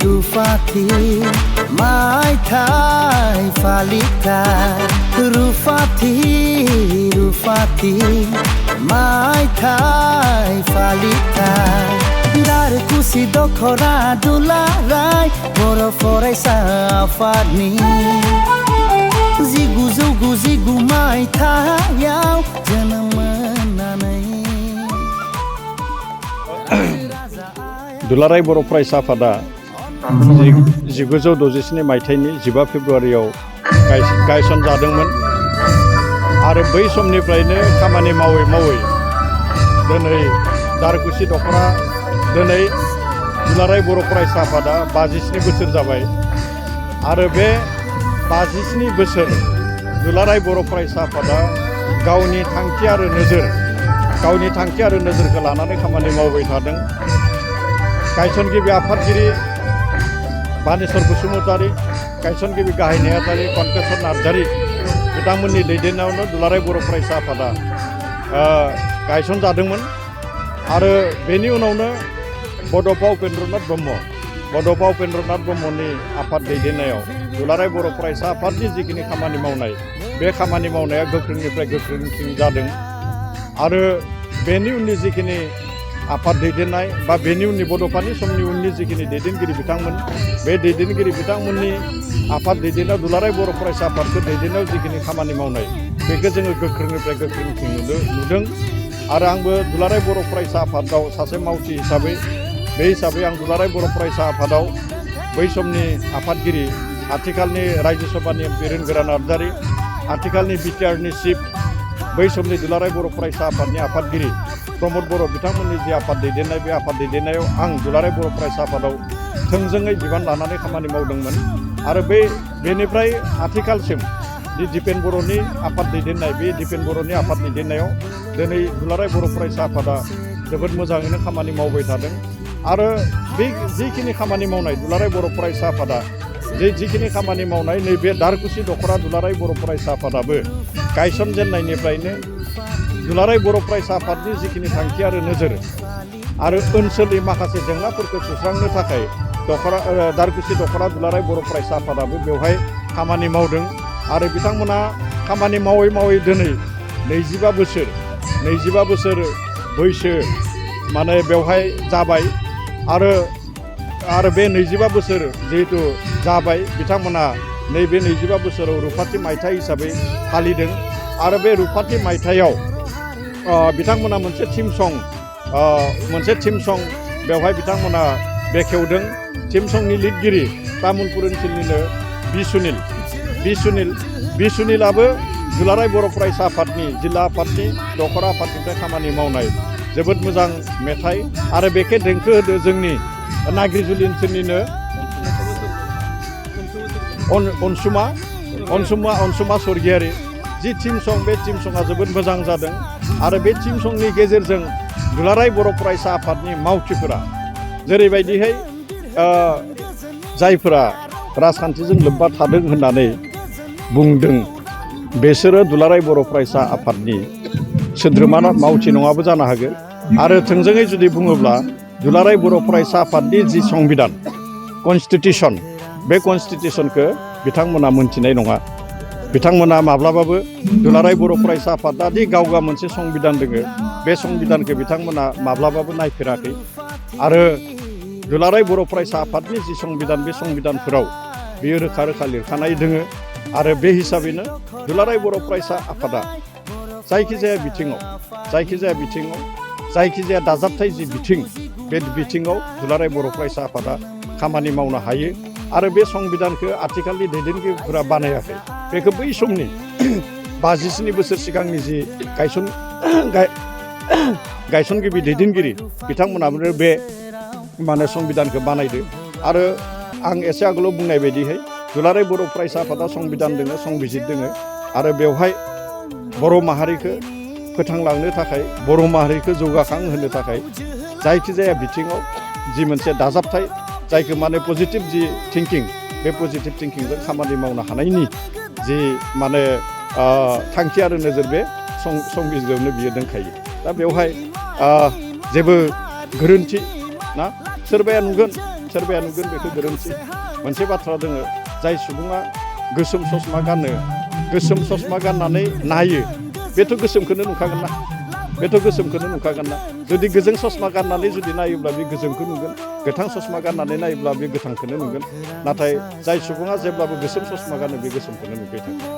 रुफाथि मायथाइ फालिथाय रुफाथि मायथाइ फालिथाय दारकुसि दख'रा दुलाराय बर' फरायसा आफादनि 1999 मायथाइयाव जोनोम मोननानै दुलाराय बर' फरायसा आफादा 1967 मायथाइनि 15 फेब्रुवारियाव गायसनजादोंमोन आरो बै समनिफ्रायनो खामानि मावै मावै दिनै दारकुसि दख'रा दिनै दुलाराय बर' फरायसा आफादा 57 बोसोर जाबाय आरो बे 57 बोसोर दुलाराय बर' फरायसा आफादा गावनि थांखि आरो नोजोरखौ लानानै खामानि मावबाय थादों। गायसनगिरि आफादगिरि बानेस्वर बसुमतारी, गायसनगिरि गाहाय नेहाथारि कनकेश्वर नार्जारी बिथांमोननि दैदेननायावनो दुलाराय बर' फरायसा आफादा गायसनजादोंमोन आरो बेनि उनावनो बड'फा उपेन्द्रनाथ ब्रह्मनि आफाद दैदेननायाव दुलाराय बर' फरायसा आफादनि जिखिनि खामानि मावनाय बे खामानि मावनाया गोख्रोंनिफ्राय गोख्रोंसिन जादों आरो बेनि उननि जिखिनि आफाद दैदेननाय बा बेनि उननि बड'फानि समनि उननि जिखिनि दैदेनगिरि बिथांमोन बे दैदेनगिरि बिथांमोननि आफाद दैदेननायाव दुलाराय बर' फरायसा आफादखौ दैदेननायाव जिखिनि खामानि मावनाय बेखौ जोङो गोख्रोंनिफ्राय गोख्रोंसिन नुदों आरो आंबो दुलाराय बर' फरायसा आफादाव सासे मावथि हिसाबै आं दुलाराय बर' फरायसा आफादाव बै समनि आफादगिरि आथिखालनि रायजो सभानि बिरेन गोरा नार्जारी, आथिखालनि बिटिआरनि चिफ बै समनि दुलाराय बर' फरायसा आफादनि आफादगिरि प्रमद बर' बिथांमोननि जि आफाद दैदेननाय बे आफाद दैदेननायाव आं दुलाराय बर' फरायसा आफादाव थोंजोङै बिबान लानानै खामानि मावदोंमोन आरो बेनिफ्राय आथिखालसिम जि दिपेन बर'नि आफाद दैदेननाय बे दिपेन बर'नि आफाद दैदेननायाव दिनै दुलाराय बर' फरायसा आफादा जोबोद मोजाङैनो खामानि मावबाय थादों आरो बे जिखिनि खामानि मावनाय दुलाराय बर' फरायसा आफादा जिखिनि खामानि मावनाय नैबे दारकुसि दख'रा दुलाराय बर' फरायसा आफादाबो गायसनजेननायनिफ्रायनो दुलाराय बर' फरायसा आफादनि जिखिनि थांखि आरो नोजोर आरो ओनसोलनि माखासे जेंनाफोरखौ सुस्रांनो थाखाय दारकुसि दख'रा दुलाराय बर' फरायसा आफादाबो बेवहाय खामानि मावदों आरो बिथांमोना खामानि मावै मावै दिनै 25 बोसोर बैसो माने बेवहाय जाबाय आरो बे 25 बोसोर जिहेतु जाबाय बिथांमोना नैबे 25 बोसोराव रुफाथि मायथाइ हिसाबै फालिदों आरो बे रुफाथि मायथाइयाव बिथांमोना मोनसे थीम सं बेवहाय बिथांमोना बेखेवदों। थीम संनि लिरगिरि तामुलपुर ओनसोलनिनो बि सुनिलाबो दुलाराय बर' फरायसा आफादनि जिल्ला आफादनि दख'रा आफादनिफ्राय खामानि मावनाय जोबोद मोजां मेथाइ आरो बेखे देंखो होदो जोंनि नाग्रिजुलि ओनसोलनिनो अनसुमा स्वर्गियारि जि थीम सं बे थीम सङा जोबोद मोजां जादों आरो बे थीम संनि गेजेरजों दुलाराय बर' फरायसा आफादनि मावथिफोरा जेरैबायदिहाय जायफोरा राजखान्थिजों लोब्बा थादों होननानै बुंदों बेसोरो दुलाराय बर' फरायसा आफादनि सोद्रोमा मावथि नङाबो जानो हागौ आरो थोंजोङै जुदि बुङोब्ला दुलाराय बर' फरायसा आफादनि जि संबिधान कनस्टिटिउसन बे कनस्टिटिउसनखौ बिथांमोना मोनथिनाय नङा। बिथांमोना माब्लाबाबो दुलाराय बर' फरायसा आफादा दि गावगा मोनसे संबिधान दोङो बे संबिधानखौ बिथांमोना माब्लाबाबो नायफेराखै आरो दुलाराय बर' फरायसा आफादनि जि संबिधान बे संबिधानफोराव बेयो रोखा रोखा लिरखानाय दोङो आरो बे हिसाबैनो दुलाराय बर' फरायसा आफादा जायखिजाया दाजाबथाय जि बिथिं बे बिथिङाव दुलाराय बर' फरायसा आफादा खामानि मावनो हायो आरो बे संबिधानखौ आथिखालनि दैदेनगिरिफोरा बानायाखै बेखौ बै समनि 57 बोसोर सिगांनि जि गायसनगिरि दैदेनगिरि बिथांमोनाबो बे माने संबिधानखौ बानायदो आरो आं एसे आगोलाव बुंनाय बायदिहाय दुलाराय बर' फरायसा आफादा संबिधान दोङो संबिजित दोङो आरो बेवहाय बर' माहारिखौ फोथांलांनो थाखाय बर' माहारिखौ जौगाखांहोनो थाखाय जायखिजाया बिथिङाव जि मोनसे दाजाबथाय जायखौ माने पजिटिभ जि थिंकिं बे पजिटिभ थिंकिंजों खामानि मावनो हानायनि जि माने थांखि आरो नोजोर बे संबिजिरावनो बियो दंखायो। दा बेवहाय जेबो गोरोन्थि ना सोरबाया नुगोन बेखौ गोरोन्थि। मोनसे बाथ्रा दङ, जाय सुबुङा गोसोम ससमा गानो, गोसोम ससमा गाननानै नायो, बेथ' गोसोमखौनो नुखागोन ना। जुदि गोजों ससमा गाननानै जुदि नायोब्ला बे गोजोंखौ नुगोन, गोथां ससमा गाननानै नायोब्ला बे गोथांखौनो नुगोन। नाथाय जाय सुबुङा जेब्लाबो गोसोम ससमा गानो, बे गोसोमखौनो नुबाय थागोन।